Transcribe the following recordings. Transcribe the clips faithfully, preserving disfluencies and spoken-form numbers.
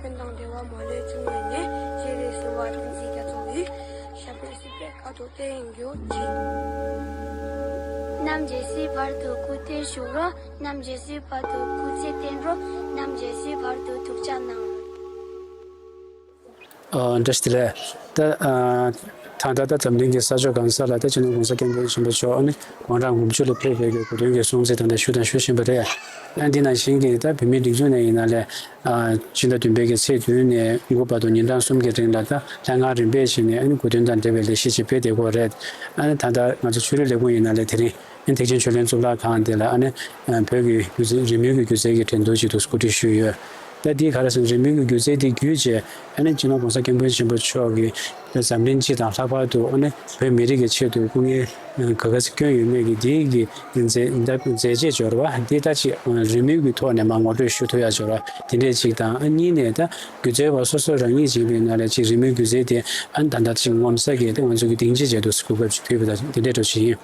ཀུན་དང་འབྲེལ་བ་མ་ལུས་བྱུང་བའི་གནས། རྗེ་རེ་ཟུང་བ་ཐུགས་རྗེ་རྒྱ་མཚོ་ཡི། ཞབས་པད་སྲིད་པའི་བཀའ་ཐུབ་བརྟན་གྱུར་ཅིག་རྣམ་རྒྱལ་སྲིད་བར་དུ་སྐུ་སྟེར་ཞུ་རོགས། རྣམ་རྒྱལ་སྲིད་བར་དུ་སྐུ་ཚེ་བརྟན་རོགས། རྣམ་རྒྱལ་སྲིད་བར་དུ་ཐུགས་ཅག་གནང་། ཨ། བཀྲ་ཤིས་བདེ་ལེགས། ད་ཨ། ད་ལྟ་ད་འཛམ་གླིང་གི་ས་ཕྱོགས་གང་ས་ལ་ད་སྤྱི་ནོར་༸གོང་ས་༸སྐྱབས་མགོན་ཆེན་པོ་མཆོག་ཨ་ནི་དགུང་གྲངས་དགུ་བཅུ་ལ་ཕེབས་པའི་གི་གོ་སྟོན་གྱི་སྲུང་བརྩི་ད་ལྟ་ཞུ་དང་ཞུ་བཞིན་པ་རེད། ཨ། འདི་ནང་བཞིན་གྱི་ད་བོད་མིའི་སྒྲིག་འཛུགས་ནས་ཡིན་ན་ལས། ཨ། སྤྱི་ཟླ་བདུན་པའི་གི་ཚེས་བདུན་ནས་དགུ་བར་དུ་ཉིན་གྲངས་གསུམ་གྱི་རིང་ལ་ད་ལྷ་ཁང་རིམ་པས་བྱས་ནས་ཨ་ནི་གོ་སྟོན་དང་འབྲེལ་བའི་ལས་གཞི་ཅིག་སྤེལ་བསྡད་ཀྱི་ཡོད་རེད། ཨ་ནི་ད་ལྟ་ང་ཚོ་ཆོས་རིག་ལས་ཁུངས་ཡིན་ན་ལས་དེ་རིང་ཨ་ནི་ཐེག་ཆེན་ཆོས་གླིང་གཙུག་ལག་ཁང་དེ་ལ་ཨ་ནི་བོད་ཀྱི་སྒྱུ་རྩལ་རི་མོའི་གི་སྒྱུ་རྩལ་གྱི་འགྲན་བསྡུར་ཅིག་ཏུ་གོ་སྒྲིག་ཞུས་ཡོད། ད་འདི་ག་རེ་ཟེར་ན་རི་མོའི་གི་སྒྱུ་རྩལ་འདི་བརྒྱུད་བྱས་ཨ་ནི་སྤྱི་ནོར་༸གོང་ས་༸སྐྱབས་མགོན་ཆེན་པོ་མཆོག་གིས་འཛམ་གླིང་སྤྱི་དང་ལྷག་པར་དུ་ཨ་ནི་བོད་མི་རིགས་ཀྱི་ཆེད་དུ་སྐུ་ངལ་ག་ག་ཚོད་བསྐྱོན་ཡོད་མེད་ཀྱི་འདི་གི་མཛད་མཛད་རྗེས་འབྱོར་བ་འདི་ད་ཅིག་རི་མོའི་གི་ཐོག་ནས་མར་ངོ་སྤྲོད་ཞུ་ཐུབ་ཡ་འབྱོར་བ་དེ་འདྲས་ཅིག་དང་། ཨ་གཉིས་ནས་ད་སྒྱུ་རྩལ་བ་སོ་སོ་རང་ཉིད་ཅིག་ཡིན་པའི་ནང་ལ་ཅིག་རི་མོའི་སྒྱུ་རྩལ་དེ་ཨ་ནི་ད་ལྟ་ཅིག་ངོ་མཚར་གྱི་ད་ང་ཚོ་གི་སྡིངས་ཆ་ཅིག་ཏུ་གོ་སྐབས་ཅིག་ཕུལ་བ་དང་དེ་འདྲས་འདྲ་ཅིག་ཡིན།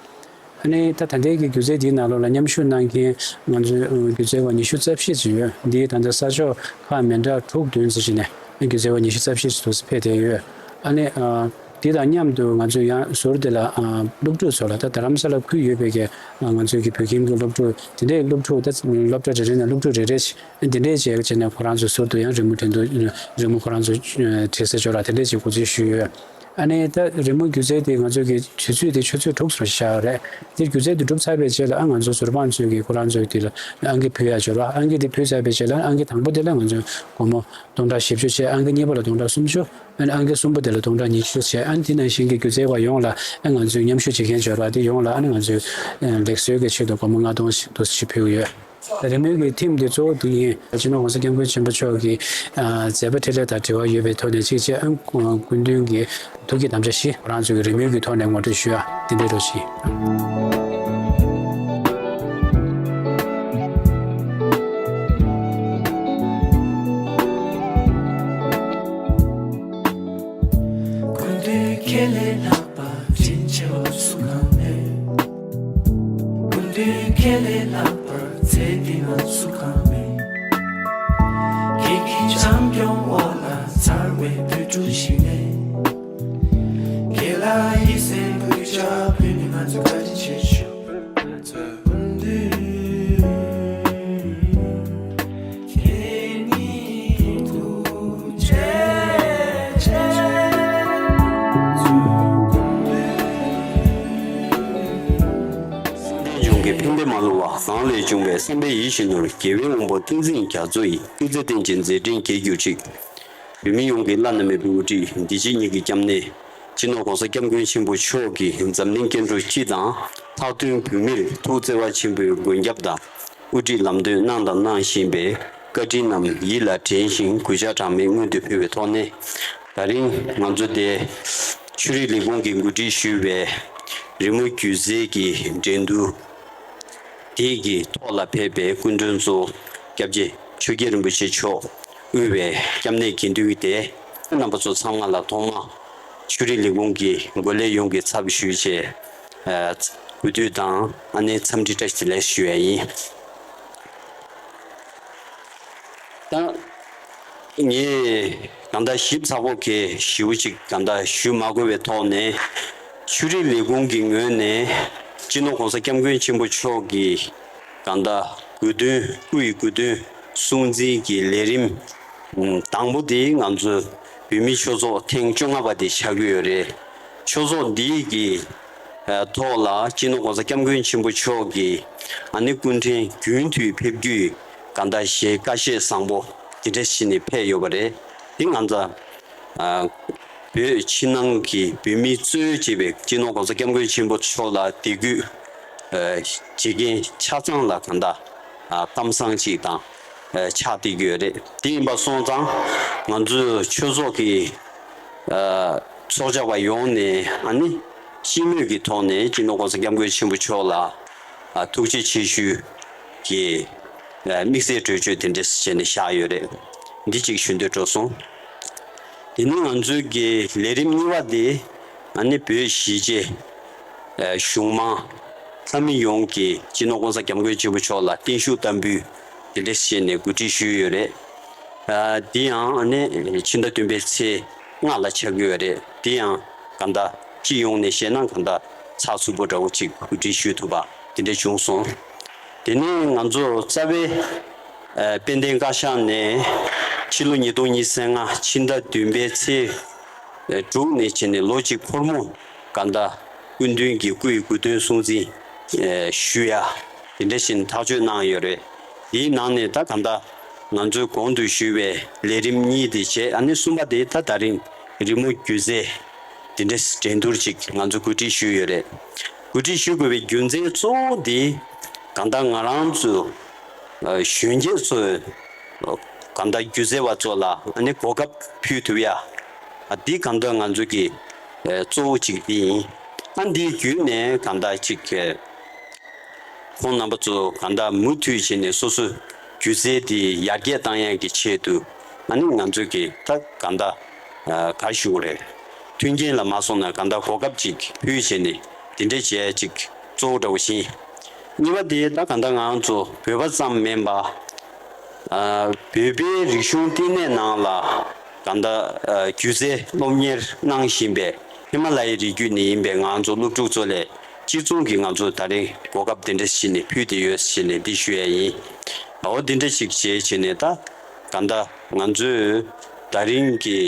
ཨ་ནི་ད་ད་ལྟའི་གི་སྒྱུ་རྩལ་འདིའི་ནང་ལོགས་ལ་མཉམ་ཞུགས་གནང་མཁན་ང་ཚོའི་ཨ་སྒྱུ་རྩལ་བ་ཉི་ཤུ་རྩ་བཞི་ཅིག་ཡོད། འདིའི་ད་ལྟ་ས་ཕྱོགས་ཁག་མི་འདྲ་དྲུག་བདུན་ཙམ་ཞིག་ནས་སྒྱུ་རྩལ་བ་ཉི་ཤུ་རྩ་བཞི་ཙམ་ཕེབས་བསྡད་ཡོད། ཨ་ནི་ཨ་འདི་དང་མཉམ་དུ་ང་ཚོས་ཡང་ཟུར་དེ་ལ་ཨ་སློབ་ཕྲུག་ཚོ་ལ་ད་རྡ་རམ་ས་ལ་ཁུལ་ཡོད་པའི་གི་ང་ཚོའི་གི་བོད་ཁྱིམ་གྱི་སློབ་ཕྲུག་དེ་འདྲའི་སློབ་ཕྲུག་ད་སློབ་གྲྭ་རེ་རེ་ནས་སློབ་ཕྲུག་རེ་རེ་ཞིག་འདི་འདྲའི་བྱས་བྱས་ནས་ཁོ་རང་ཚོའི་ཟུར་དུ་ཡང་རི་མོ་འགྲན་བསྡུར་རི་མོ་ཁོ་རང་ཚོ་བྲིས་ས་ཅིག་ལ་དེ་འདྲའི་ཅིག་འགོ་འཛུགས་ཞུས་ཡོད། ཨ་ནི་ད་རི་མོ་སྒྱུ་རྩལ་དེ་ང་ཚོ་གི་དུས་ཚོད་དེ་ཆུ་ཚོད་དྲུག་ཙམ་བཞག་ཡོད་རེད། དེ་སྒྱུ་རྩལ་དེ་གྲུབ་ཚར་བའི་རྗེས་ལ་ཨ་ང་ཚོ་ཟུར་དཔང་ཚོས་ཀྱི་ཁོ་རང་ཚོའི་དེ་ལ་ཨང་ཀི་ཕུལ་ཡ་ཅིག་ཡོད་རེད། ཨང་ཀི་དེ་ཕུལ་ཚར་བའི་རྗེས་ལ་ཨང་ཀི་དང་པོ་དེ་ལ་ང་ཚོས་སྒོར་མོ་སྟོང་ཕྲག་བཞི་བཅུ་བྱས། ཨང་ཀི་གཉིས་པ་ལ་སྟོང་ཕྲག་སུམ་ཅུ། ཨ་ནི་ཨང་ཀི་གསུམ་པ་དེ་ལ་སྟོང་ཕྲག་ཉི་ཤུ་བྱས། ཨ་ནི་དེ་ནང་བཞིན་གྱི་སྒྱུ་རྩལ་བ་ཡོངས་ལ་ཨ་ང་ཚོས་མཉམ་ཞུགས་བྱེད་མཁན་ཅིག་ཡོད་རེད། དེ་ཡོངས་ལ་ཨ་ནི་ང་ཚོས་ལེགས་གསོལ་གྱི་ཆེད་དུ་སྒོར་མོ་ལྔ་སྟོང་ཞིག་འདུག་སེ་ཕུལ་གྱི་ཡོད། རི་མོའི་གི་ཐིམ་དེ་གཙོ་བོ་དེ་ཡིན། སྤྱི་ནོར་༸གོང་ས་༸སྐྱབས་མགོན་ཆེན་པོ་མཆོག་གི་ཨ་མཛད་པ་འཕྲིན་ལས་དང་འབྲེལ་བ་ཡོད་པའི་ཐོག་ནས་གཅིག་བྱས། ཨ་སྐུ་མདུན་གྱི་ཐུགས་ཀྱི་དམ་བཅའ་བཞི་ཁོ་རང་ཚོའི་གི་རི་མོའི་གི་ཐོག་ནས་ངོ་སྤྲོད་ཞུ་ཡ་དེ་འདྲའི་རོགས་ཞུ། སྐུ་མདུན་ཁྱེད་ལས་ལྷག་པ་དྲིན་ཆེ་བ་སུ་གང་མེད། སྐུ་མདུན་ཁྱེད་ལས་ལྷག་པར་ཚེ་འདི་ན་སུ་གང་མེད། ཁྱེད་ཀྱི་བྱམས་སྐྱོང་འོག་ལ་འཚར་བའི་བོད་ཕྲུག་ཞིག་ནས། ཁྱེད་ལ་ཡིད་སེམས་གུས་ཕྱག་ཕུལ་ནས་ང་ཚོ་བཀའ་དྲིན་ཆེ་ཞུ། སྐུ་མདུན་ཁྱེད་ཉིད་ཐུགས་རྗེ་ཆེ། བསམ་གཏན་འབྱུང་གི་ཕན་བདེ་མ་ལུས་པ། གང་ལས་བྱུང་བའི་བསམ་པའི་ཡིད་བཞིན་ནོར། རྒྱལ་བའི་དབང་པོ་ཏིང་འཛིན་རྒྱ་མཚོ་ཡི། སྐུ་ཚེ་བརྟན་ཅིང་མཛད་འཕྲིན་རྒྱས་གྱུར་ཅིག་བོད་མི་ཡོངས་ཀྱི་བླ་ན་མེད་པའི་དབུ་ཁྲིད་འདི་ཕྱི་གཉིས་ཀྱི་སྐྱབས་གནས་སྤྱི་ནོར་༸གོང་ས་༸སྐྱབས་མགོན་ཆེན་པོ་མཆོག་གིས་འཛམ་གླིང་སྐྱེ་འགྲོ་སྤྱི་དང་། ལྷག་དོན་བོད་མིར་ཐུགས་བརྩེ་བ་ཆེན་པོས་མགོན་སྐྱབས་དང་། དབུ་ཁྲིད་ལམ་སྟོན་གནང་དང་གནང་བཞིན་པའི་བཀའ་དྲིན་རྣམས་ཡིད་ལ་དྲན་ཞིང་གུས་ཕྱག་གྲངས་མེད་སྔོན་དུ་ཕུལ་བའི་ཐོག་ནས། ད་རིང་ང་ཚོ་འདིར་ཆོས་རིག་ལས་ཁུངས་ཀྱིས་གོ་སྒྲིག་ཞུས་པའི་རི་མོ་སྒྱུ་རྩལ་གྱི་འགྲན་བསྡུར་དེ་གི་ཐོག་ལ་ཕེབས་པའི་སྐུ་མགྲོན་གཙོ་བོ་སྐྱབས་རྗེ་ཆོས་རྒྱལ་རིན་པོ་ཆེ་མཆོག་དབུས་པའི་སྐྱབས་གནས་དགེ་འདུན་གྱི་སྡེ་རྣམ་པ་ཚོ་ཚང་མ་ལ་ཐོག་མར་ཆོས་རིག་ལས་ཁུངས་ཀྱི་འགོ་ལས་ཡོངས་ཀྱི་ཚབ་ཞུས་བྱས། ཨ། གུས་འདུད་དང་ཨ་ནི་འཚམས་འདྲི་བཀྲ་ཤིས་བདེ་ལེགས་ཞུ་ཡ་ཡིན། ད་ངས་གང་ལྟར་ཞིབ་ཚགས་པོ་གི་ཞིབ་པོ་ཅིག་གང་ལྟར་ཞུ་མ་དགོས་པའི་ཐོག་ནས། ཆོས་རིག་ལས་ཁུངས་ཀྱི་ངོས་ནས་སྤྱི་ནོར་༸གོང་ས་༸སྐྱབས་མགོན་ཆེན་པོ་མཆོག་གི་གང་ལྟར་དགུང་སྟོན། སྐུ་ཡི་དགུང་སྟོན་སྲུང་བརྩི་གི་ལས་རིམ་དང་པོ་དེ་ང་ཚོ་བོད་མིའི་ཆོས་ཚོགས་ཐེངས་བཅོ་ལྔ་པ་དེ་ཆགས་ཀྱི་ཡོད་རེད། ཆོས་ཚོགས་འདི་གི་ཐོག་ལ་སྤྱི་ནོར་༸གོང་ས་༸སྐྱབས་མགོན་ཆེན་པོ་མཆོག་གིས་ཨ་ནི་སྐུ་ཕྲེང་རྒྱུན་མཐུད་ཕེབས་རྒྱུའི་གང་ལྟར་ཞལ་བཀའ་བཞེས་བཟང་པོ་དེ་འདྲ་ཞིག་ནས་ཕེབས་ཡོད་པ་རེད། དེ་ང་ཚོ་ཨ་བོད་ཕྱི་ནང་གི་བོད་མིའི་གཙོས་བྱས་པའི་སྤྱི་ནོར་༸གོང་ས་༸སྐྱབས་མགོན་ཆེན་པོ་མཆོག་ལ་དད་གུས་ཨ་བྱེད་མཁན་ཆ་ཚང་ལ་གང་ལྟར་ཨ་གཏམ་བཟང་ཅིག་དང་ཨ་ཕྱག་བཏེག་གི་ཡོད་རེད། དེ་ཡིན་པ་སོང་ཙང་ང་ཚོའི་ཆོས་ཚོགས་ཀྱི་ཨ་ཚོགས་བཅར་བ་ཡོངས་ནས་ཨ་ནི་སྤྱི་མོས་ཀྱི་ཐོག་ནས་སྤྱི་ནོར་༸གོང་ས་༸སྐྱབས་མགོན་ཆེན་པོ་མཆོག་ལ་ཨ་ཐུགས་རྗེ་ཆེ་ཞུ་གི་ཨ་དམིགས་བསལ་གྲོས་ཆོད་དེ་འདྲ་བྱས་ནས་བཞག་ཡོད་རེད། འདི་གཅིག་ཞུ་འདོད་འགྲོ་སོང་། དེ་ནས་ང་ཚོའི་གི་ལས་རིམ་གཉིས་པ་དེ་ཨ་ནི་བོད་གཞིས་བྱེས་ཨ་གཞུང་མང་ལྷ་མི་ཡོངས་ཀྱིས་སྤྱི་ནོར་༸གོང་ས་༸སྐྱབས་མགོན་ཆེན་པོ་མཆོག་ལ་བརྟན་བཞུགས་བསྟར་འབུལ་དེ་འདྲ་བྱས་ནས་གོ་སྒྲིག་ཞུས་ཡོད་རེད། ཨ་འདི་ཡང་ཨ་ནི་ཕྱི་ཟླ་བདུན་པའི་ཚེས་ལྔ་ལ་ཆགས་ཀྱི་ཡོད་རེད། འདི་ཡང་གང་ལྟར་སྤྱི་ཡོངས་ནས་བཤད་ན་གང་ལྟར་ཚགས་ཚུད་པོ་འདྲ་བོ་ཅིག་གོ་སྒྲིག་ཞུ་ཐུབ་པ་དེ་འདྲ་བྱུང་སོང་། དེ་ནས་ང་ཚོ་རྩ་བའི་ཨ་དཔལ་ལྡན་བཀའ་ཤག་ནས་ཕྱི་ལོ་ཉིས་སྟོང་ཉི་ཤུ་རྩ་ལྔ་ཕྱི་ཟླ་བདུན་པའི་ཚེས་དྲུག་ནས་བྱས་ནས་ལོ་གཅིག་འཁོར་མོ་གང་ལྟར་སྐུ་མདུན་གྱི་སྐུའི་དགུང་སྟོན་སྲུང་བརྩི་ཨེ་ཞུ་ཡ་དེ་འདྲ་ཞིག་ཐག་གཅོད་གནང་ཡོད་རེད། དེའི་ནང་ནས་ད་གང་ལྟར་ང་ཚོའི་གོང་དུ་ཞུས་པའི་ལས་རིམ་གཉིས་དེ་བྱས། ཨ་ནི་གསུམ་པ་དེ་ད་ད་རིང་རི་མོ་སྒྱུ་རྩལ་དེ་འདྲ་འགྲན་བསྡུར་ཅིག་ང་ཚོ་གོ་སྒྲིག་ཞུས་ཡོད་རེད། གོ་སྒྲིག་ཞུ་དགོས་པའི་རྒྱུ་མཚན་གཙོ་བོ་དེ་གང་ལྟར་ང་རང་ཚོ་ཨ་གཞོན་སྐྱེས་ཚོས་གང་ལྟར་སྒྱུ་རྩལ་བ་ཚོ་ལ་ཨ་ནི་གོ་སྐབས་ཕུལ་ཐུབ་ཡ། ཨ་འདི་གང་ལྟར་ང་ཚོ་གི་ཨ་གཙོ་བོ་གཅིག་འདི་ཡིན། ཨ་འདི་བརྒྱུད་ནས་གང་ལྟར་གཅིག་ཨ་ཁོང་རྣམ་པ་ཚོ་གང་ལྟར་མུ་མཐུད་བྱས་ནས་སོ་སོ་སྒྱུ་རྩལ་འདི་ཡར་རྒྱས་བཏང་ཡ་གི་ཆེད་དུ་ཨ་ནི་ང་ཚོ་གི་ད་གང་ལྟར་ཨ་ག་ཞུ་དགོས་རེད། མཐུན་རྐྱེན་ལ་མ་སོང་ན་གང་ལྟར་གོ་སྐབས་ཅིག་ཕུལ་བྱས་ནས་འདི་འདྲ་བྱས་ཅིག་གཙོ་བོ་འདྲ་བོ་ཞིག་གཉིས་པ་དེ་ད་གང་ལྟར་ང་ཚོ་བོད་པ་ཙམ་མིན་པ། ཨ་བོད་པའི་རིག་གཞུང་བསྟི་གནས་ནང་ལ་གང་ལྟར་ཨ་སྒྱུ་རྩལ་སློབ་གཉེར་གནང་བཞིན་པའི་ཧི་མ་ལ་ཡའི་རི་རྒྱུད་ནས་ཡིན་པའི་ང་ཚོ་སློབ་ཕྲུག་ཚོ་ལ་གཅིག་མཚུངས་ཀྱིས་ང་ཚོ་ད་རིང་གོ་སྐབས་དེ་འདྲ་ཞིག་ནས་ཕུལ་བསྡད་ཡོད་ཞེས་ནས་འདི་ཞུ་ཡ་ཡིན། འོ་དེ་འདྲ་ཞིག་བྱས་བྱས་ནས་ད་གང་ལྟར་ང་ཚོས་ད་རིང་གི་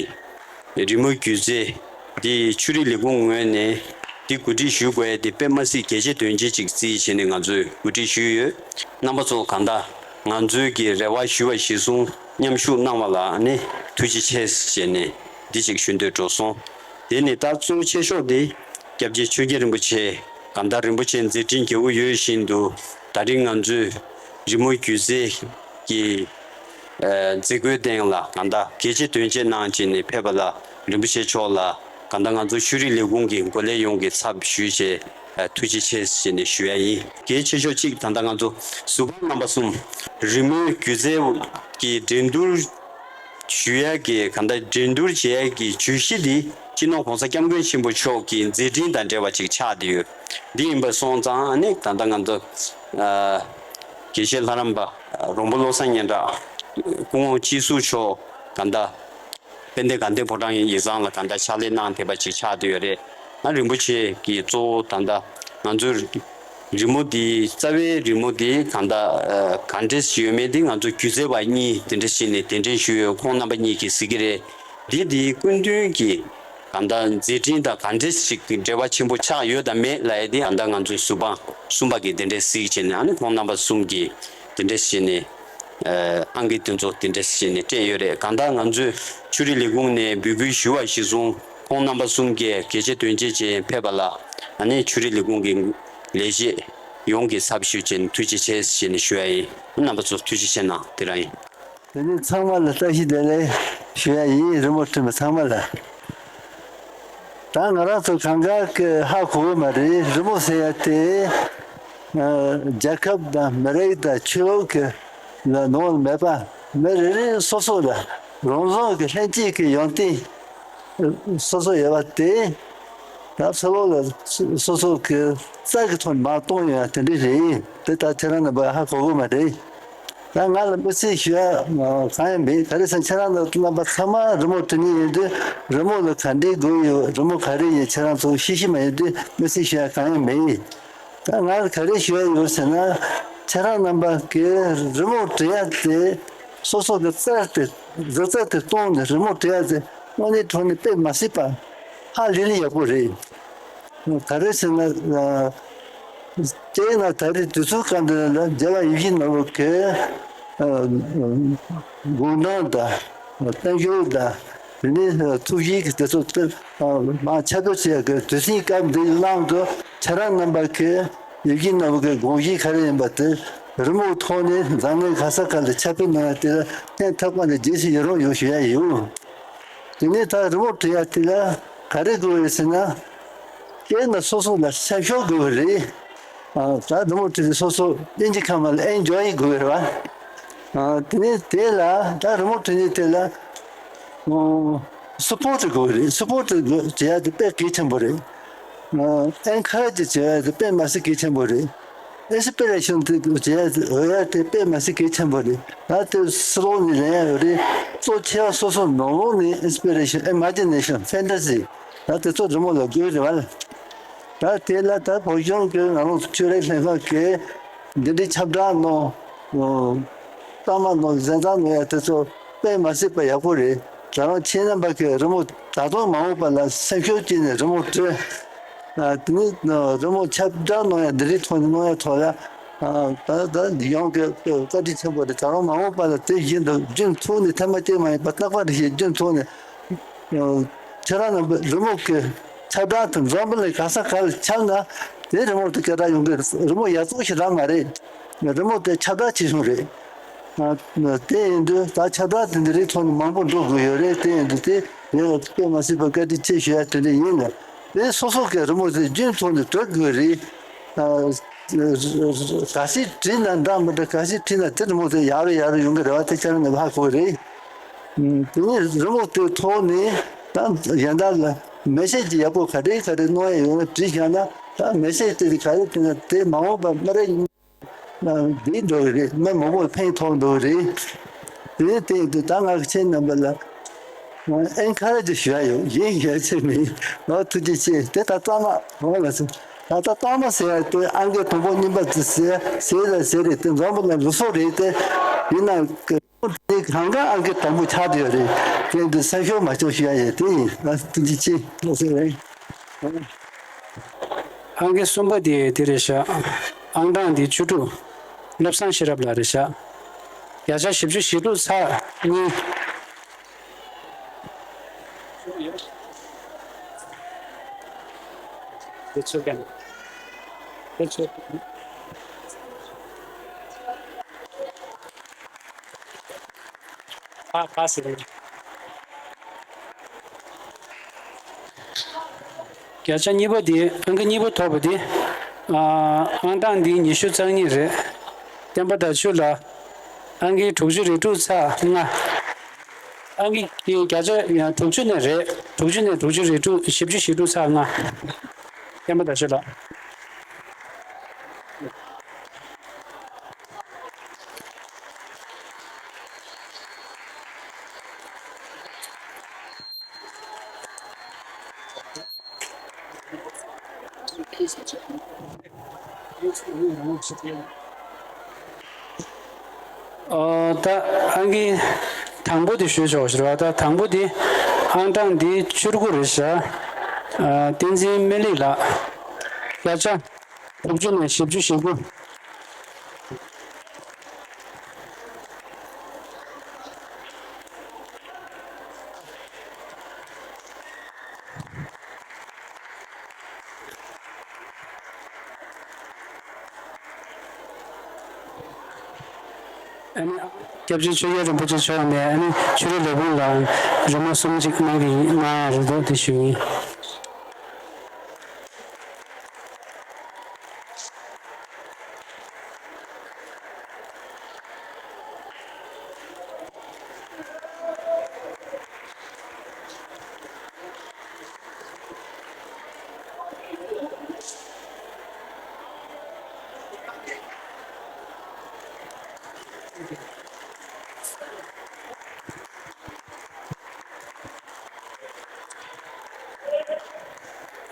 རི་མོ་སྒྱུ་རྩལ་འདི་ཆོས་རིག་ལས་ཁུངས་ངོས་ནས་འདི་གོ་སྒྲིག་ཞུ་དགོས་ཡ་དེ་དཔེ་མ་སྲིད་གལ་ཆེ་དོན་ཆེ་ཅིག་བརྩིས་བྱས་ནས་ང་ཚོས་གོ་སྒྲིག་ཞུས་ཡོད། རྣམ་པ་ཚོ་གང་ལྟར་ང་ཚོའི་གི་རེ་བ་ཞུས་པ་གཞིར་བཟུང་མཉམ་ཞུགས་གནང་བ་ལ་ནི་ཐུགས་རྗེ་ཆེ་ཞེས་ནས་འདི་ཅིག་ཞུ་འདོད་འགྲོ་སོང་། དེ་ནི་ད་གཙོ་ཆེ་ཤོས་དེ་སྐྱབས་རྗེ་ཆོས་རྒྱལ་རིན་པོ་ཆེ་གང་ལྟར་རིན་པོ་ཆེ་མཛད་འཕྲིན་རྒྱས་པོ་ཡོད་བཞིན་དུ་ད་རིང་ང་ཚོས་རི་མོ་སྒྱུ་རྩལ་གྱི་ཨ་མཛད་སྒོའི་སྟེང་ལ་གང་ལྟར་གལ་ཆེ་དོན་ཆེ་གནང་བྱས་ནས་ཕེབས་པ་ལ་རིན་པོ་ཆེ་མཆོག་ལ་གང་ལྟར་ང་ཚོ་ཆོས་རིག་ལས་ཁུངས་ཀྱི་འགོ་ལས་ཡོངས་ཀྱི་ཚབ་ཞུས་བྱས་ཨ་ཐུགས་རྗེ་ཆེ་ཞེས་ནས་ཞུ་ཡ་ཡིན། གལ་ཆེ་ཤོས་གཅིག་ད་ལྟ་ང་ཚོ་གཟུ་དཔང་རྣམ་པ་གསུམ་རི་མོའི་སྒྱུ་རྩལ་གྱི་འགྲན་བསྡུར་ཞུ་ཡ་གི་གང་ལྟར་འགྲན་བསྡུར་བྱེད་ཡ་གི་བརྗོད་གཞི་འདི་སྤྱི་ནོར་༸གོང་ས་༸སྐྱབས་མགོན་ཆེན་པོ་མཆོག་གི་མཛད་འཕྲིན་དང་འབྲེལ་བ་ཅིག་ཆགས་བསྡད་ཡོད། འདི་ཡིན་པ་སོང་ཙང་ཨ་ནི་ད་ལྟ་ང་ཚོ་ཨ་དགེ་བཤེས་ལྷ་རམས་པ་རོང་པོ་བློ་བཟང་སྙན་གྲགས་སྐུ་ངོ་སྤྱི་ཟུར་མཆོག་གང་ལྟར་དཔལ་ལྡན་དགའ་ལྡན་ཕོ་བྲང་ཡིག་ཚང་ལ་གང་ལྟར་ཕྱག་ལས་གནང་བསྡད་པ་ཅིག་ཆགས་བསྡད་ཡོད་རེད། ང་རིན་པོ་ཆེ་གིས་གཙོ་བོ་ད་ལྟ་ང་ཚོའི་རི་མོ་འདི་རྩ་བའི་རི་མོ་འདི་གང་ལྟར་ཨ་ག་འདྲས་ཡོད་མེད་འདི་ང་ཚོ་སྒྱུ་རྩལ་བ་གཉིས་དེ་འདྲ་ཞིག་ནས་གདན་འདྲེན་ཞུས་ཡོད། ཁོང་རྣམ་པ་གཉིས་ཀྱིས་གཟིགས་ཀྱི་རེད། འདི་འདིའི་སྐུ་མདུན་གྱི་གང་ལྟར་མཛད་འཕྲིན་དང་ག་འདྲས་ཞིག་གི་འབྲེལ་བ་ཆེན་པོ་ཆགས་ཡོད་དམ་མེད་ལབ་ཡ་འདི་ཨ་ད་ང་ཚོའི་གཟུ་དཔང་གསུམ་པ་གིས་དེ་འདྲས་གཟིགས་བྱས་ནས་ཨ་ནི་ཁོང་རྣམ་པ་གསུམ་གྱིས་དེ་འདྲས་བྱས་ནས་ཨ་ཨང་ཀི་དེ་ཚོ་དེ་འདྲས་བྱས་ནས་སྤྲད་ཡོད་རེད། གང་ལྟར་ང་ཚོས་ཆོས་རིག་ལས་ཁུངས་ནས་འབོད་སྐུལ་ཞུ་བ་གཞིར་བཟུང་ཁོང་རྣམ་པ་གསུམ་གྱིས་གལ་ཆེ་དོན་ཆེ་བྱས་ཕེབས་པ་ལ་ཨ་ནི་ཆོས་རིག་ལས་ཁུངས་ཀྱི་ལས་བྱེད་ཡོངས་ཀྱི་ཚབ་ཞུས་བྱས་ནས་ཐུགས་རྗེ་ཆེ་ཞེས་ནས་ཞུ་ཡ་ཡིན། རྣམ་པ་ཚོ་ཐུགས་རྗེ་ཆེ་གནང་། དེ་རང་ཡིན། དེ་ནས་ཚང་མ་ལ་བཀྲ་ཤིས་བདེ་ལེགས་ཞུ་ཡ་ཡིན། རི་མོ་བྲིས་པ་ཚང་མ་ལ། ད་ང་རང་ཚོ་གང་ག་གི་ཧ་གོ་གི་མ་རེད། རི་མོ་ཟེར་ཡ་དེ་ཨ་རྒྱལ་ཁབ་དང་མི་རིགས་དང་ཆོས་ལུགས་ཀྱི་ལ་ནང་ལ་མེད་པ་མི་རེ་རེ་སོ་སོ་ལ་རང་རང་གི་ལྷན་སྐྱེས་ཀྱི་ཡོན་ཏན་སོ་སོ་ཡོད་པ་དེ་ད་ཕྱི་ལོགས་ལ་སོ་སོ་གི་རྩལ་གྱི་ཐོག་ནས་མར་གཏོང་ཡོང་ཡ་དེ་འདྲ་རེད། དེ་ད་ཁྱེད་རང་རྣམ་པ་ཧ་གོ་གི་མ་རེད། ད་ང་ལ་དམིགས་བསལ་ཞུ་ཡ་གང་ཡང་མེད། ག་རེ་ཟེར་ན་ཁྱེད་རང་ཚོ་རྣམ་པ་ཚང་མ་རི་མོ་འབྲི་མཁན་ཡིན་དུས་རི་མོ་ལ་ག་འདྲའི་དགོས་ཡོད། རི་མོ་ག་རེ་ཡིན་ཁྱེད་རང་ཚོ་ཤེས་ཤེས་མ་ཡིན་དུས་དམིགས་བསལ་ཞུ་ཡ་གང་ཡང་མེད། ད་ང་ལ་ག་རེ་ཞུ་ཡ་ཡོད་ཟེར་ན་ཁྱེད་རང་རྣམ་པ་གིས་རི་མོ་འབྲི་ཡ་དེ་སོ་སོ་གི་རྩལ་དེ་གཟི་རྩལ་དེ་སྟོང་ནས་རི་མོ་འབྲི་ཡ་དེ་དངོས་གནས་དྲང་གནས་དཔེ་མ་སྲིད་པ་ཧ་ལས་ལས་ཡག་པོ་རེད། ག་རེ་ཟེར་ན། ཨ། དེས་ན་ད་རེས་དུས་ཚོད་སྐབས་འདི་ལ་རྒྱལ་བ་ཡིད་བཞིན་ནོར་བུ་གི་ཨ། དགུང་གྲངས་དང་བསྟན་འགྱུར་དང་དེ་ནས་ཐུགས་བཞེད་ཀྱི་དེ་ཚོ་དཔེ་མང་ཁྱབ་སྤེལ་བྱེད་ཡག་གི་དུས་ཆེན་སྐབས་འདིའི་ནང་དུ་ཁྱེད་རང་རྣམ་པ་གིས་ཡིད་བཞིན་ནོར་བུ་གི་དགོངས་གཞི་ག་རེ་ཡིན་པ་དེ་རི་མོའི་ཐོག་ནས་འཛམ་གླིང་ག་ས་ག་ལ་ཁྱབ་སྤེལ་གནང་ཡག་དེ་ལ་སྙིང་ཐག་པ་ནས་རྗེས་སུ་ཡི་རང་ཡོད་ཞུ་ཡ་ཡིན། དེ་ནས་ད་རི་མོ་བྲིས་ཡ་དེ་ལ་ག་རེ་དགོས་རེད་ཟེར་ན། དཔེར་ན་སོ་སོ་ལ་ཤ་ཤོག་དགོས་པ་རེད། ཨ། ད་རི་མོ་བྲིས་ཏེ་སོ་སོ་དབྱིན་ཇི་ཁ་མ་ལ་ཨེན་ཇོའི་དགོས་པ་རེད་བ། ཨ། དེ་ནས་དེ་ལ་ད་རི་མོ་བྲིས་ནས་དེ་ལ་ཨོ་སུ་པོར་ཊི་དགོས་པ་རེད། སུ་པོར་ཊི་དགོས་བྱེད་ཡ་དེ་དཔེ་གལ་ཆེན་པོ་རེད། ཨ། ཨེན་ཁ་རེ་ཇི་བྱེད་ཡ་དེ་དཔེ་མ་སྲིད་གལ་ཆེན་པོ་རེད། ཨིན་སི་པི་རེ་ཤོན་དེ་བྱེད་ཡ་འོ་ཡ་དེ་དཔེ་མ་སྲིད་གལ་ཆེན་པོ་རེད། ད་དེ་སྲིད་དབང་ནས་ལེན་ཡ་ཡོད་རེད། གཙོ་ཆེ་བ་སོ་སོ་ནང་ལོགས་ནས་ཨིན་སི་པི་རེ་ཤོན། ཨི་མ་ཇི་ནེ་ཤོན། ཕན་ཏ་སི། ད་དེ་ཚོ་རི་མོ་ལ་དགོས་རེད་བ། ད་དེ་ལ་ད་བོད་གཞུང་གི་ང་རང་ཚོ་ཆོས་རིག་ལྷན་ཁང་གིས་འདི་འདྲའི་ཁྱབ་བསྒྲགས་གནང་། གཏའ་མ་གནང་། གཟན་རྟགས་གནང་ཡ་དེ་ཚོ་དཔེ་མ་སྲིད་པ་ཡག་པོ་རེད། ད་རང་ཁྱེད་རྣམ་པ་གིས་རི་མོ་ད་དུང་མ་འོངས་པ་ལ་སེམས་ཤུགས་བསྐྱེད་ནས་རི་མོ་བྲིས། ཨ། དེ་ནས་རི་མོ་ཁྱབ་བསྒྲགས་གནང་ཡ་འདི་རིགས་ཐོག་ནས་གནང་ཡ་ཐོག་ལ། ཨ། ད་ད་ཡང་གི་བཀའ་དྲིན་ཆེན་པོ་རེད། ད་རུང་མ་འོངས་པ་ལ་དེ་བཞིན་དུ་རྒྱུན་མཐུད་ནས་ཐེངས་མ་གཅིག་མ་ཡིན་པ་རྟག་པར་རེ་བཞིན་རྒྱུན་མཐུད་ནས། ཨ། ཁྱེད་རང་རྣམ་པ་རི་མོ་གི་ཁྱབ་བསྒྲགས་དེ་འཛམ་བུ་གླིང་ག་ས་ག་ལ་ཁྱབ་ན་དེ་རི་མོ་དེ་སྐད་གྲགས་ཡོང་གི་རེད། རི་མོ་ཡག་ཙོག་ཞིག་རང་མ་རེད། རི་མོ་དེ་ཁྱབ་བསྒྲགས་བྱེད་བྱུང་རེད། ཨ། དེ་ཡིན་དུས་ད་ཁྱབ་བསྒྲགས་དེ་འདི་རིགས་ཐོག་ནས་མང་པོ་འགྲོ་དགོས་ཡོད་རེད། དེ་ཡིན་དུས་དེ་ངས་དཔེ་མ་སྲིད་པ་བཀའ་དྲིན་ཆེ་ཞུ་ཡ་དེ་འདྲ་ཡིན་ལ། དེ་སོ་སོ་གི་རི་མོ་དེ་རྒྱུན་ཐོག་ནས་འབྲི་དགོས་རེད། ཨ། ག་ཚོད་བྲིས་ན་འདྲ་མི་འདྲ། ག་ཚོད་བྲིས་ན་དེ་རི་མོ་དེ་ཡག་རུ་ཡག་རུ་ཡོང་གི་རེད་བ། དེ་ཁྱེད་རང་ནས་ཧ་གོ་གི་རེད། ཨ། དེ་ནས་རི་མོ་དེ་ཐོག་ནས་ད་གཞན་དག་ལ་མེ་ཤེ་ཇི་ཡག་པོ་ག་རེ་ག་རེ་གནང་ཡ་ཡོད་ན་བྲིས་བཞག་ན། ད་མེ་ཤེ་ཇི་དེ་ག་རེ་བྲིས་ན་དེ་མ་འོངས་པ་མི་རེ། འདི་འགྲོ་གི་རེད། མི་མང་པོར་ཕན་ཐོགས་འགྲོ་གི་རེད། དེ་སྟེང་དུ་ད་ང་ཁྱེད་རྣམ་པ་ལ་ཨེན་ཁ་རེ་ཇི་ཞུ་ཡ་ཡོད། གཞན་ཞུ་ཡ་ཆེ་མེད། ཨོ། ཐུགས་རྗེ་ཆེ། དེ་ད་གཙང་མ་འོང་ལ་སོང་། ད་ལྟ་གཙང་མ་ཟེར་ཡ་དེ་ཨང་ཀི་དང་པོ་གཉིས་པ་དེ་ཟེར་ཟེར་ལ་ཟེར་རེད། དེ་འཛམ་བུ་གླིང་ལུགས་སྲོལ་རེད། དེ་ཡིན་ན་དེ་གང་ག་ཨང་ཀི་དང་པོ་ཆགས་བསྡད་ཡོད་རེད། དེ་འདི་སེམས་ཤུགས་མ་ཆུང་ཞུ་ཡ་ཡོད། དེ་ཡིན། ཐུགས་རྗེ་ཆེ། ལགས་སོ། རེད། ཨང་ཀི་གསུམ་པ་དེ་དེ་རེད་ཤག་ཨང་གྲངས་དེ་བཅུ་དྲུག་བློ་བཟང་ཤེས་རབ་ལགས་རེད་ཤག་བརྒྱ་ཆ་བཞི་བཅུ་ཞེ་དྲུག་ཚེག་གཉིས། དེ་ཚོ་གན། དེ་ཚོ། ཨ། ཁ་ཟེར། བརྒྱ་ཆ་གཉིས་པ་དེ། ཨང་ཀི་གཉིས་པ་ཐོབ་པ་དེ། ཨ། ཨང་གྲངས་འདི་ཉི་ཤུ་རྩ་གཉིས་རེད། བསྟན་པ་ཟླ་ཆོས་ལགས། ཨང་ཀི་དྲུག་ཅུ་རེ་དྲུག་ཚེག་ལྔ། ཨང་ཀི་དེ་བརྒྱ་ཆ་དྲུག་ཅུ་ནས་རེད། དྲུག་ཅུ་ནས་དྲུག་ཅུ་རེ་དྲུག་བཞི་བཅུ་ཞེ་དྲུག་ཚེག་ལྔ། བསྟན་པ་ཟླ་ཆོས་ལགས། ཨོ། ད་ཨང་ཀི་དང་པོ་དེ་ཞུས་ཆོག་ཞེས་པ། ད་དང་པོ་དེ་ཨང་གྲངས་འདི་བཅུ་དགུ་རེད་ཤག་ཨ། བསྟན་འཛིན་སྨན་གླིང་ལགས། བརྒྱ་ཆ་དྲུག་ཅུ་ནས་བཞི་བཅུ་ཞེ་དགུ། ཨ་ནི་སྐྱབས་རྗེ་ཆོས་རྒྱལ་རིན་པོ་ཆེ་མཆོག་ནས། ཨ་ནི་ཆོས་རིག་ལས་ཁུངས་ལ་རི་མོ་གསུམ་ཅིག་གནང་གི་ཡིན། གནང་ཡ་རེད་འདུག་དེ་ཞུ་གི་ཡིན།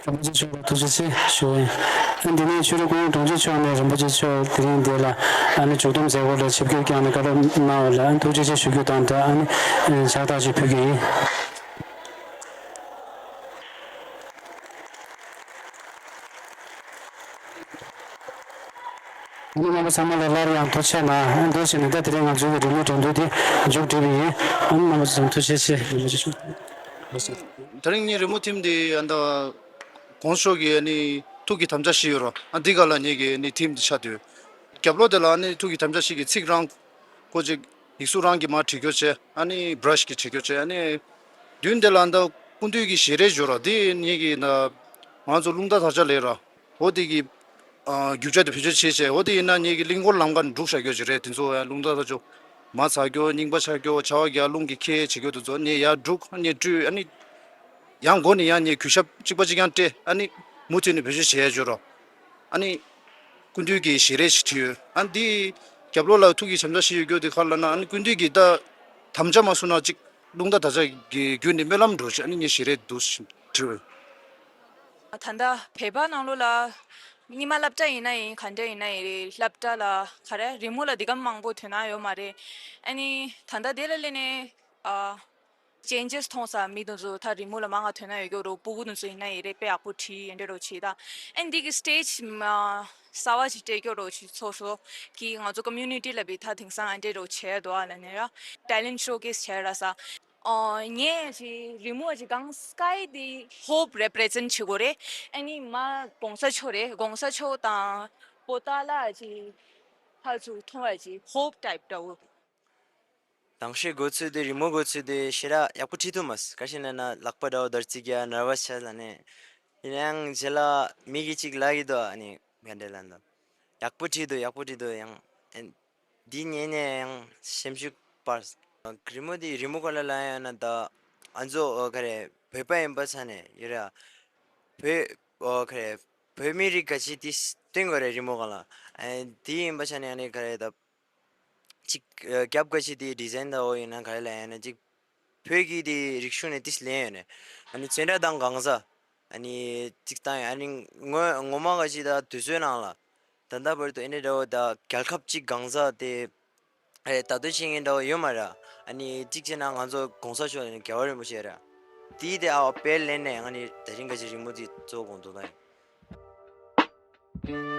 རིན་པོ་ཆེ་མཆོག་ལ་ཐུགས་རྗེ་ཆེ་ཞུ་བ་ཡིན། ཨ། འདི་ནས་ཆོས་རིག་སྐུ་ངོ་དྲུང་ཆེ་མཆོག་ནས་རིན་པོ་ཆེ་མཆོག་དེ་རིང་འདི་ལ། ཨ་ནི་མཇུག་བསྡོམས་མཛད་སྒོ་ལ་ཆིབས་བསྒྱུར་བསྐྱངས་ནས་བཀའ་སློབ་གནང་བ་ལ། ཨ། ཐུགས་རྗེ་ཆེ་ཞུ་རྒྱུ་དང་སྦྲགས། ཨ་ནི་ཕྱག་རྟགས་ཅིག་ཕུལ་རྒྱུ་ཡིན། ཨ་ནི་རྣམ་པ་ཚང་མ་ལ་སླར་ཡང་ཐུགས་རྗེ་གནང་། ཨ། འདུག་བྱས་ནས་ད་དེ་རིང་ང་ཚོའི་རི་མོ་འགྲན་བསྡུར་འདི་མཇུག་བསྒྲིལ་བ་ཡིན། ཨ་ནི་རྣམ་པ་ཚང་མ་ཐུགས་རྗེ་ཆེ། དེ་རིང་ངའི་རི་མོ་ཐིམ་འདི། ཨ། ད་གོང་ཞོགས་ཀྱི། ཨ་ནི་ཐུགས་ཀྱི་དམ་བཅའ་བཞི་ཡོད་ར། ཨ། འདི་ག་ལ་ངེད་ཀྱི། ཨ་ནི་ཐིམ་འདི་ཆགས་དུས། རྒྱབ་ལོགས་དེ་ལ། ཨ་ནི་ཐུགས་ཀྱི་དམ་བཅའ་བཞི་གི་ཚིག་རང་ཀོ་ཅིག་ཡིག་གཟུགས་རང་གིས་མར་བྲིས་རྒྱུ་བྱས། ཨ་ནི་བྷ་ར་ཤི་གིས་བྲིས་རྒྱུ་བྱས། ཨ་ནི་མདུན་དེ་ལ་ད་སྐུ་མདུན་གྱི་ཞལ་རས་ཡོད་ར། འདི་ངེད་ཀྱི་ད་ང་ཚོ་རླུང་རྟ་དར་ཆ་ལས་ར། འོ་དེ་གི། ཨ། རྒྱུ་ཆ་དེ་བེད་སྤྱོད་བྱས་བྱས། འོ་དེ་ཡིན་ན་ངེད་ཀྱི་གླིང་སྐོར་ལམ་ཁ་ནས་སྒྲུག་བཞག་རྒྱུ་ཅིག་རེད། དེ་ཚོ་ཡང་རླུང་རྟ་དར་ཆ་མར་ཚ་རྒྱུ། རྙིང་པ་ཆགས་རྒྱུ། བྱ་བ་རྒྱག་རླུང་གིས་ཁྱེར་བྱེད་རྒྱུ་དེ་ཚོ་ངས་ཡར་སྒྲུག་ངས་བཀྲུས། ཨ་ནི་ཡང་མགོ་ནས་ཡང་ངས་གུས་ཞབས་གཅིག་པ་གཅིག་རྐྱང་སྤྲད། ཨ་ནི་མུ་མཐུད་ནས་བེད་སྤྱོད་བྱས་ཡ་ཅིག་ཡོད་ར། ཨ་ནི། སྐུ་མདུན་གྱི་ཞལ་རས་ཤིག་བྲིས་ཡོད། ཨ་ནི་དེ་རྒྱབ་ལོགས་ལ་ཐུགས་ཀྱི་དམ་བཅའ་ཞིག་ཡོད་རྒྱུ་དེ་ག་རེ་ལབ་ན། ཨ་ནི་སྐུ་མདུན་གྱིས་ད་དམ་བཅའ་མ་བསྲུངས་ན་ཅིག་རླུང་རྟ་དར་ཆ་གི་བརྒྱུད་ནས་སྨོན་ལམ་འགྲོ་ཞིག་ཨ་ནི་ངས་ཞལ་རས་འདུག་བྲིས་ཡོད། ད་ལྟ་བོད་པ་ནང་ལོགས་ལ་རྙིང་མ་སློབ་གྲྭ་ཡིན་ན་ཡིན། ག་འདྲ་ཡིན་ན་ཡིན་རེད། སློབ་གྲྭ་ལ་ག་རེ་རི་མོ་ལ་འདི་ག་མང་པོ་དོ་སྣང་ཡོད་མ་རེད། ཨ་ནི་ད་ལྟ་དེ་ལ་སླེབས་ནས་ཨ། ཅེན་ཇེས་མཐོང་ས། མི་དེ་ཚོ་ད་རི་མོ་ལ་མང་ང་དོ་སྣང་ཡོད་ཀྱི་རེད། སྤུ་གུ་དེ་ཚོ་ཡིན་ན་ཡིན་རེད། དཔེ་ཡག་པོ་བྲིས་ཡིན་འདྲ་རོ་བྱེད་ད། ཨ་ནི་འདི་གི་སི་ཊེ་ཇི་མ་གསར་པ་ཞིག་སྤྲད་ཀྱི་རོ་བྱེད། སོ་སོ་གི་ང་ཚོ་ཀོ་མུ་ནི་ཊི་ལ་བི་ད་དེང་སང་ཨ་འདྲ་རོ་བྱས་འདུག་ཨ་ལ་ནས་ར་ཊེ་ལེན་ཊི་ཤོ་ཀེ་སི་བྱས་ར་ས། ཨོ་ངས་ཅི་རི་མོ་ཅི་གང་སྐའི་དེ་ཧོབ་རེ་པི་རེ་ཛེན་ཊི་བྱེད་དགོས་རེད། ཨ་ནི་མ་གོང་ས་མཆོག་རེད། གོང་ས་མཆོག་དང་པོ་ཏཱ་ལ་ཅི་ཕར་ཚུར་མཐོང་བ་ཅི་ཧོབ་ཊའིབ་འདྲ་བོ། དང་ཤོས་དགོས་ཚུལ་དེ། རི་མོ་དགོས་ཚུལ་དེ་ཞེ་དྲག་ཡག་པོ་བྲིས་ཐུབ་མ་སོང་། ག་ཤེད་ན་ན་ལག་པ་འདྲ་བོ་འདར་རྩིས་རྒྱག་ནར་བ་སི་ཆགས་ལ་ནས། ཡིན་ནའང་རྗེས་ལ་མི་གིས་གཅིག་ལབ་ཀྱི་འདུག་ཨ་ནི་ག་འདྲ་ལབ་འདུག་ཡག་པོ་བྲིས་འདུག་ཡག་པོ་བྲིས་འདུག་ཡང་ཨ་འདི་ཉན་ནས་ཡང་སེམས་ཤུགས་སྤར། རི་མོ་འདི་རི་མོ་ག་ལ་ལབ་ཡང་ན་ད་ང་ཚོ་ཨོ་ག་རེ་བོད་པ་ཡིན་པ་ཆ་ནས་ཡོད་ར། བོད་ཨོ་ག་རེ་བོད་མི་རིགས་ག་ཅི་དེ་སྟོན་དགོས་རེད་རི་མོ་ག་ལ། ཨ་འདི་ཡིན་པ་ཆ་ནས་ཨ་ནི་ག་རེ་ད། ཅིག་ཨ་རྒྱབ་ཀ་ཅིག་དེ་ཌི་ཛའིན་ད་འོ་ཡིན་ན་ག་རེ་ལབ་ཡིན་ན་ཅིག་བོད་ཀྱི་དེ་རིག་གཞུང་ནས་ཏིས་ལེན་ཡོད་ནས། ཨ་ནི་ཚོན་ཁྲ་དང་གང་ཟག་ཨ་ནི་ཅིག་བཏང་ཡོད། ཨ་ནི་ངོ་ངོ་མ་ག་ཅིག་ད་དུས་ཚོད་ནང་ལ་ད་ལྟ་བར་དུ་ཨེ་འདྲ་འདྲ་བོ་ད་རྒྱལ་ཁབ་ཅིག་གང་ཟག་དེ་ཨེ་ད་དུང་ཤེས་མཁན་འདྲ་བོ་ཡོད་མ་རེད། ཨ་ནི་ཅིག་བྱས་ན་ང་ཚོ་གོང་ས་མཆོག་ནས་རྒྱལ་བ་རིན་པོ་ཆེ་རེད། དེའི་དེ་ཨ་དཔེ་ལེན་ནས་ཨ་ནི་དེ་རིང་ག་ཅིག་རི་མོ་དེ་གཙོ་བོ་དགོངས་དོན་དང་ཡིན།